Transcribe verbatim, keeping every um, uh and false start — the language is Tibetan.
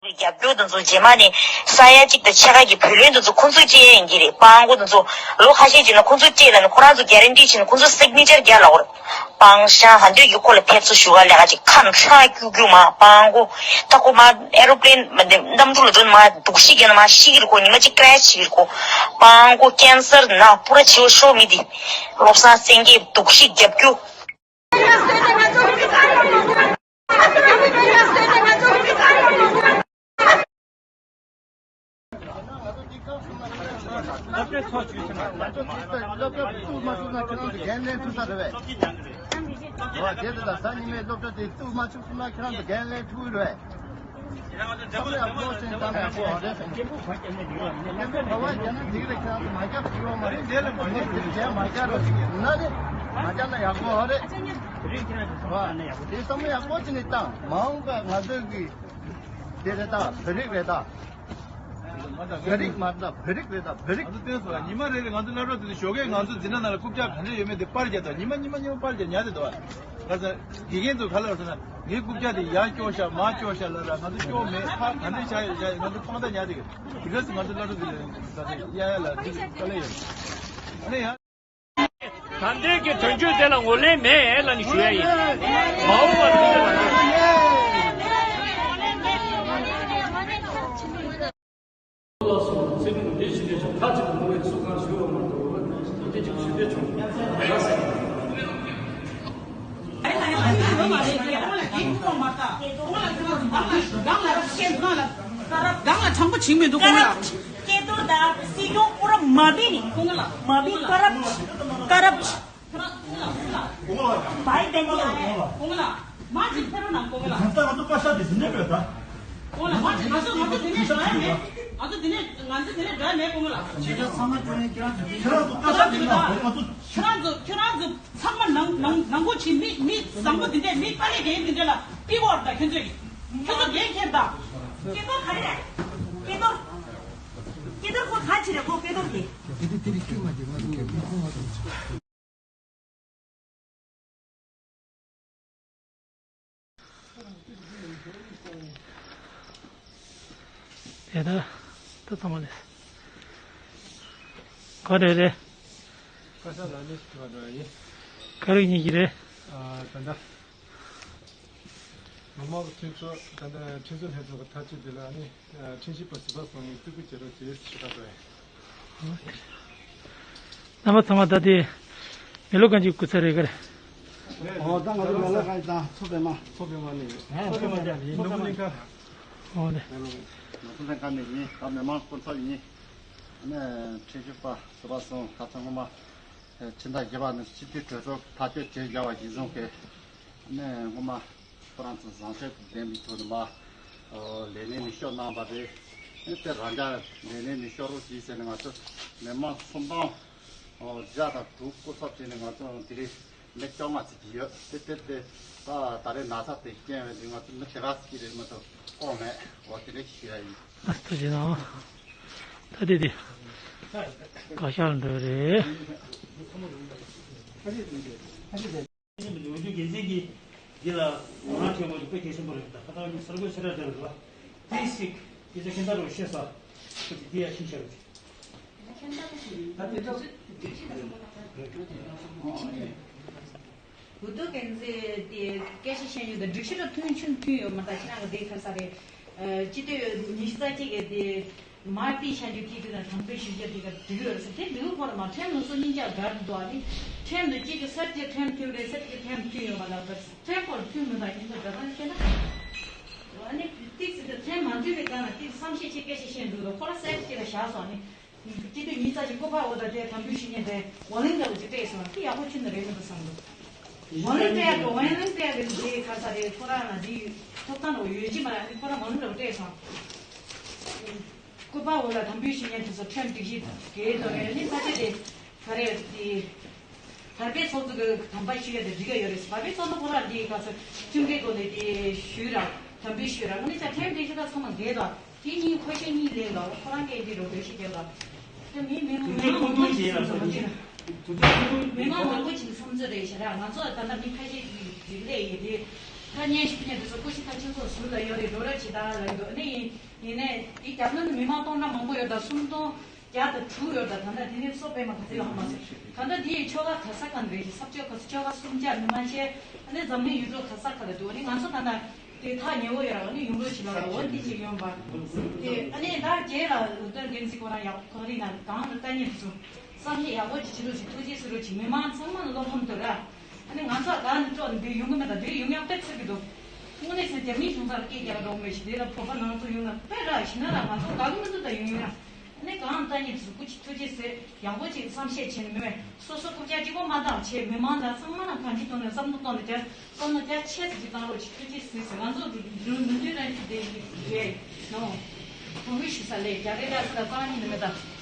རྒྱབ་སྐྱོར་དེ་ཚོ་རྗེས་མ་ནས་ས་ཡ་གཅིག་དང་ཕྱེད་ཀ་གི་བུ་ལོན་དེ་ཚོ་ཁོང་ཚོས་སྤྲད་ཡིན་གྱི་རེད། སྤྲང་པོ་དེ་ཚོ་ལོ་ཁ་ཤས་ཅིག་ནང་ཁོང་ཚོས་སྤྲད་ལབ་ནས་ཁོ་རང་ཚོ་གྷ་རན་ཊི་བྱས་ནས་ཁོང་ཚོས་སིག་ནི་ཅར་རྒྱག་ལབ་པ་རེད། སྤང་ཤ་ཧ་འདོད་ཀྱི་ཁོ་ལ་ཕེབས་བསུ་ཞུ་ག་ལས་ཀ་ཅིག་ཁ་ཁྲག་སྐྱུག་སྐྱུག་མ་སྤང་པོ། ད་ཁོ་མ་ཨེ་རོ་པི་ལེན་མ་འདི་གནམ་གྲུ་ལ་འགྲོ་ནས་མ་སྡུག་ཤི་རྒྱག་ནས་མ་ཤི་གི་རེད། ཁོ་ཉི་མ་གཅིག་ཀེ་རེ་ཤི་བྱེད་ཀྱི་རེད། ཁོ་སྤང་པོ་ཀེན་སར་ནད་པུ་ར་བྱེད་ཤོག་མི་འདི་བློ་བཟང་སེང་གེ་སྡུག་ཤི་རྒྱབ་སྐྱོར། སློབ་གྲྭའི་ཚོགས་ཆུང་ཆེན་མ་སློབ་གྲྭ་བཙུགས་མ་བཙུགས་ན་ཁྱེད་རང་ཚོ་འགན་ལེན་ཐུབ་ས་རེད་པས། འོ་དེ་ཚོ་ལ་གཟའ་ཉི་མའི་སློབ་གྲྭ་དེ་བཙུགས་མ་བཙུགས་ན་ཁྱེད་རང་ཚོ་འགན་ལེན་ཐུབ་ཀྱི་རེད་པས། བསམ་བློ་ཡག་པོ་བྱས་ནས་བཏང་ན་ཡག་པོ་རེད་པས། སྐད་འབོད་བརྒྱབ་ན་འགྲིག་གི་རེད། ཁྱེད་རང་ཚོ་མ་རྒྱབ་ཀྱི་ཡོད་མ་རེད། དེ་ལས་མ་རྒྱབ་ཀྱི་རེད། མ་རྒྱབ་རོགས་བྱེད་ཀྱི་ན་ནི་མ་རྒྱབ་ན་ཡག་པོ་རེད། དེ་བསམ་བློ་ཡག་པོ་བྱས་ནས་བཏང་། མ་འོངས་པ་ང་ཚོ་གི་དེ་རེད་ད། བོད་རིགས་རེད་ད། བོད་རིགས་མ་རེད་ད། བོད་རིགས་རེད་ད། བོད་རིགས། ང་ཚོ་བསྟན་སོང་། ཉི་མ་རེ་རེ་ང་ཚོ་སློབ་གྲྭ་དེ་ཚོ་ཞོགས་ཀས་ང་ཚོ་འཛིན་གྲྭ་ནང་ལ་རྐུབ་བཀྱག་ག་འདྲ་ཡོད་མེད་དེ་པར་རྒྱག་དང་། ཉི་མ་ཉི་མ་ཉི་མ་པར་རྒྱག་ཉར་དེ་འདུག་བ། ཁ་སང་དགེ་རྒན་ཚོ་ག་ལ་ཟེར་ན་ངའི་རྐུབ་བཀྱག་དེ་ཡར་སྐྱོར་ཤག་མར་སྐྱོར་ཤག་ལབ་ར། ང་ཚོ་སྐྱོར་མེད། ཕར་ག་འདྲ་བྱ་ཡོད་བྱ་ཡོད། ང་ཚོ་དཔང་རྟགས་ཉར་དེ་གི་དེ་ག་སུ་ང་ཚོ་སློབ་གྲྭ་དེ་ལ་ད་ལྟ་གཡར་ཡ་ལ་འདི་དཀའ་ལས་ཡོད། ཨ་ནི་ཡང་། ད་ལྟའི་གི་དོན་གཅོད་དེ་ལ་ངོས་ལེན་མེད་ལབ་ནས་ཞུ་ཡ་ཡིན། མ་འོངས་པར་འདི་འདྲ་ལ་འགྲོ། ལགས་སོ། ཚེ་རིང་འདི་ཞིག་ལས་ཀྱང་ཁ་ཅིག་ཏུ་མོ་ཡི་སུ་གང་ཞུ་བ་མ་གཏོགས་འདི་ཅིག་ཞུ་འདོད་བྱུང་ཡ་ཟེར། སྒང་ལ་དྲང་པོ་བྱིང་མི་འདུག་གོང་ལ། སྐད་གཏོང་དང་སྲིད་སྐྱོང་པུ་ར་མ་བི་ནི། གོང་ལ་མ་བི་ཀ་རབ་ཀ་རབ། བའི་ཏན་གྱི་ཨ་ནེ། གོང་ལ་མ་ཅིག་ཕེ་རོ་ནང་གོང་ལ། ད་ང་ཚོ་བཀའ་ཤག་དེ་འཛིན་གྲྭ་པོ་ད། གོང་ལ་མ་ཅིག་ང་ཚོ་ང་ཚོ་དེ་ནས་འགྲོ་ཡ་མེད། ང་ཚོ་དེ་ནས་ང་ཚོ་དེ་ནས་འགྲོ་ཡ་མེད་གོང་ལ། ཁྱེད་རང་ཚོ་ཚང་མ་སྐྱོན་ནས་ཁྱེད་རང་ཚོ་དེ། ཁྱེད་རང་ཚོ་བཀའ་ཤག་དེ་ནང་ང་ཚོ། ཁྱེད་རང་ཚོ་ཁྱེད་རང་ཚོ་ཚང་མ་ནང་ནང་ནང་ཁོ་ཆེ་མི་མི་བཟང་པོ་དེ་འདྲས། མི་དཀའ་ལས་རྒན་དེ་འདྲས་ལ་པི་ཝར་ད་ཁྱོད་ཚོས་ཁྱོད་ཚོ་འགན་འཁྱེར་ད། སྐལ་རྡོར་ག་རེ་རེད། སྐལ་རྡོར། སྐལ་རྡོར་ཁོ་ག་ཅི་རེད། ཁོ་སྐལ་རྡོར་དེ། དེ་ད་ད་ཚང་མ་ལས་ག་རེ་རེད། བཀའ་ཤག་ལ་གནས་ཚུལ་ཐོས་པ་འགྲོ་ཡ་ཡིན། ག་རེ་ཡིན་གྱི་རེད། ཨ་ད་ལྟ་མི་མང་གི་མཐུན་ཚོགས། ད་ལྟ་ཁྲིམས་བཟོ་ལྷན་ཚོགས་ཀྱི་ཐག་གཅོད་དེ་ལ་ནི་ཁྲིམས་ཞིབ་པ་ཟུར་པ་ཚོ་ནས་བརྩི་བཀུར་བྱེད་རོགས་བྱེད་ཞེས་བཀའ་ཕེབས། རྣམ་པ་ཚང་མ་ད་ལྟའི་མེ་ལོ་གང་ཅིག་སྐུ་ཚ་རེད་ག་རེ། ཨོ་ད་ང་ཚོ་མེ་ལོ་གང་ཅིག་དང་མཚོ་པདྨ། མཚོ་པདྨ་ནས་ཡོད། མཚོ་པདྨ་ནས་ནོར་བུ་གླིང་ཁ། ཨོ་ནས། ནོར་བུ་གླིང་ཁ་ནས་ཡིན། ད་མི་མང་སྐུ་ཚབ་ཡིན། ཨ་ནི་ཁྲིམས་ཞིབ་པ་ཟུར་པ་ཚོ་ཁ་ཚང་ངོ་མ་ཕྱི་ཟླ་བཞི་པ་ནས་སྤྱི་འཐུས་གྲོས་ཚོགས་ཐག་གཅོད་བྱས་བཞག་པ་གཞིར་བཟུང་གིས། ནས་སྔོན་མ་ཁོ་རང་ཚོ་བཟང་སྤྱོད་ལྡན་པའི་ཐོག་ནས་མ་ལས་གནས་ནས་ཤོར་གནང་བ་རེད། དེ་རང་འཇགས་ལས་གནས་ནས་ཤོར་རོགས་གྱིས་ཟེར་ནས་ང་ཚོ་མི་མང་སུམ་སྟོང་བརྒྱ་དང་དྲུག་སྐུ་ཚབ་བྱས་ནས་ང་ཚོ་དེ་རིང་མི་བཅོ་ལྔ་ཙམ་ཅིག་ཡོད། དེ་དེ་དེ་ད་ད་རེས་ན་ཚ་དེ་རྐྱེན་བས་ང་ཚོ་མི་དེ་ག་ཙམ་ཅིག་རེད་མ་གཏོགས་བསྐོང་མེད། འོ་དེ་འདྲ་ཞིག་ཞུ་ཡ་ཡིན། ཨ་ཐུགས་རྗེ་གནང་། ད་དེ་དེ་བཀའ་ཤག་ལ་འགྲོ་རེད། འོས་བསྡུ་འགན་འཛིན་གྱིས་འདི་ལ་ངོ་རང་ཐེ་བ་དཔེ་གལ་ཆེན་པོ་རེད། ད་ཁ་ཐག་གསར་འགོད་ཕྱི་དྲག་འདྲ་རེད་བ། དེ་ཞིག་དེ་ཚོ་ཁྱེད་ཚོ་རོགས་ཤེས་ས་ཁོ་དེ་ཡ་ཤིང་ཤར་རེད། འོས་བསྡུ་འགན་འཛིན་དེ་སྐད་ཆ་བཤད་ཡོད་དང་སྒྲིག་གཞི་དང་མཐུན་ཆུང་མཐུན་ཡོད་མ་རེད། ཁྱེད་རང་གི་དེ་ག་ས་རེད། སྤྱི་འཐུས་ཉི་ཤུ་རྩ་གཅིག་གི་དེ། མ་ཏི་ཤ་འཇུ་ཁྱི་དུ་ན་དམ་པོའི་ཞུ་རྒྱ་དེ་ག་འགྲིག་ཡོད་རེད་ཟེར། དེ་འགྲིག་ཁོ་ར་མ་ཁྲེམ་ལ་སོ་སྙིང་རྒྱ་གར་འདུག་ཨ་ནི། ཁྲེམ་དུ་གཅིག་གི་སར་གྱི་ཁྲེམ་མཐུན་རེད། སར་གྱི་ཁྲེམ་མཐུན་ཡོད་པ་ལ་ཁྲེམ་ཁོ་ར་མཐུན་མི་འདུག་ཡིན་ཙང་དགའ་ཐང་ཤེས་ན། ཨ་ནི་ཏིག་ཙི་དེ་ཁྲེམ་མ་མཐུན་པའི་སྒང་ལ་ཏིག་བསམ་ཤེས་ཆེ་སྐད་ཆ་བཤད་འདུག་ཁོ་ར་སར་གྱི་ལ་བཞག་སོང་ཨ་ནི། སྤྱི་འཐུས་ཉིས་རྩ་གཅིག་སྐུ་པར་འོག་ད་དེ་དམ་འབུལ་ཞུ་མཁན་དེ་ཝ་ལིང་འདྲ་བོ་ཅིག་སྤྲད་སོང་ཨ། དེ་ཡག་པོ་ཁྱོན་ནས་རེད་མི་འདུག་བསམ་འདུག་ཝ་ལིང་སྤྲད་ཡག་གི་ཝ་ལིང་སྤྲད་ཡག་གི་དེ་ག་ས་རེད། ཁོ་ར་ལ་དེ་ཐོབ་ཐང་འདྲ་བོ་ཡོད་ཀྱི་མ་རེད། ཨ་ནི་ཁོ་ར་ཝ་ལིང་འདྲ་བོ་སྤྲད་སོང་། སྐུ་པར་འོག་ལ་དམ་འབུལ་ཞུ་མཁན་དེ་ཚོ་ཁྲིམས་སྒྲིག་གཞི་འགལ་འགྲོ་མཁན་ནི་ས་ཆ་དེ་ག་རེ་དེ། བར་པའི་ཚོགས་གཙོ་གི་དམ་པ་ཞུ་ཡ་དེ་འགྲིག་ག་ཡོད་རེད། བར་པའི་ཚོགས་གཙོ་ཁོ་རང་འདི་ག་ཚོད་ཁྲིམས་འགལ་སྒོ་ནས་དེ་ཞུས་ར་དམ་འབུལ་ཞུས་ར་ངོ་ནི་ཅག་ཁྲིམས་འགལ་ཞུ་ད་ཚང་མ་འགལ་དོ། དེ་གཉིས་ཁོ་ཤེས་གཉིས་ལེན་དོ། ཁོ་རང་གིས་འདི་རུ་འགྲེལ་བཤད་རྒྱབ་དོ། དེ་མི་མི་མི་མང་མང་པོ་ཅིག་མི་མང་མང་པོ་ཅིག་བསམ་ཚུལ་རེད་ཤག་ར། ང་ཚོ་ད་ལྟ་མི་ཁ་ཤས་ཀྱིས་རིག་ལས་ཡིན་དེ། ཐ་སྙད་ཞུ་མཁན་དེ་ཚོ་སྐུ་ཞབས་ཐར་ཕྱིན་ཚོགས་ཟུར་ལ་ཡོད་རེད། འགྲོ་ར་ཇི་ལྟར་ལ་ཡོད་འདུག་ཨ་ནི་ཡིན་ནའི་དེ་རྒྱབ་ལོན་མི་མང་སྟོང་ཕྲག་མང་པོ་ཡོད་ད། སུམ་སྟོང་བརྒྱ་དང་དྲུག་ཡོད་ད། ད་ལྟ་དེ་ནས་གསོ་སྤེལ་མ་ག་ཚོད་ཡོང་མ་ཟེར། ད་ལྟ་དེའི་ཆོལ་ཁ་ག་ས་ག་ནས་རེད། ས་ཕྱོགས་ག་ས། ཆོལ་ཁ་སུམ་བརྒྱ་མི་མང་ཆེ། ཨ་ནི་འཛམ་གླིང་ཡུལ་གྲུ་ག་ས་ག་ལ་འདུག་ཨ་ནི་ང་ཚོ་ད་ལྟ་དེ་ཐག་ཉེ་བོ་ཡོད་ར། ཨ་ནི་ཡུམ་རོ་ཞིག་ལ་ར་འོ་དེ་ཅིག་ཡོང་བ་དེ། ཨ་ནི་ད་རྒྱལ་ལ་ལུང་སྟོན་འགན་འཛིན་ཁོ་རང་ཡག་ཁོ་རང་ཡིན་ན་གང་རུ་ལྟ་ཉེ་དུ་བསམ་ཤེས་ཡག་པོ་ཅིག་བྱེད་རོགས་ཞིག་ཐུགས་རྗེ་གཟིགས་རོགས་ཞིག་མི་མང་ཚང་མ་ལ་བློ་ཕམ་དུ་ར། ཨ་ནི་ང་ཚོ་གང་ནས་སྤྲོ་ནས་འདི་ཡོང་གི་མེད་ད། འདིར་ཡོང་ཡག་དཔེ་འཚེར་གི་འདུག་དངོས་གནས་ཟེར་རྒྱ་མིའི་གཞུང་ཚབ་སྐད་རྒྱག་རོགས་མེད་ཞིག་དེ་ལ་བོད་པ་ནང་དུ་ཡོང་ན་དཔེ་ར་ཞིག་ན་ར་ང་ཚོ་དགའ་གི་མི་འདུག་ད་ཡོང་ཡོང་ཡ། ཨ་ནི་གང་ལྟ་ཉིད་དུ་སྐུ་མཁྱེན་ཐུགས་རྗེ་ཟེར་ཡག་པོ་ཅིག་བསམ་ཤེས་བྱས་ནས་མི་བས་སོ་སོ་རྐུབ་བཀྱག་གཅིག་པོ་མ་བཏང་བྱས་མི་མང་ལ་ཚང་མ་ལ་གང་ཅི་ཐོག་ནས་བསམ་བློ་གཏོང་ནས་བྱས་བསམ་བློ་རྒྱ་ཆེ་ཙམ་ཅིག་བཏང་རོགས་ཅིག་ཐུགས་རྗེ་ཟེར་ཟེར། ང་ཚོ་འདི་འདི་མི་འདུག་ར་ཅིག་དེ་ཡིན་རེད་ནོ། གོང་བུ་ཞུ་ས་ལས་རྒྱ་རེ་ར་ས་ལ་རྩ་བ་ཉིད་ནས་མེད་ད།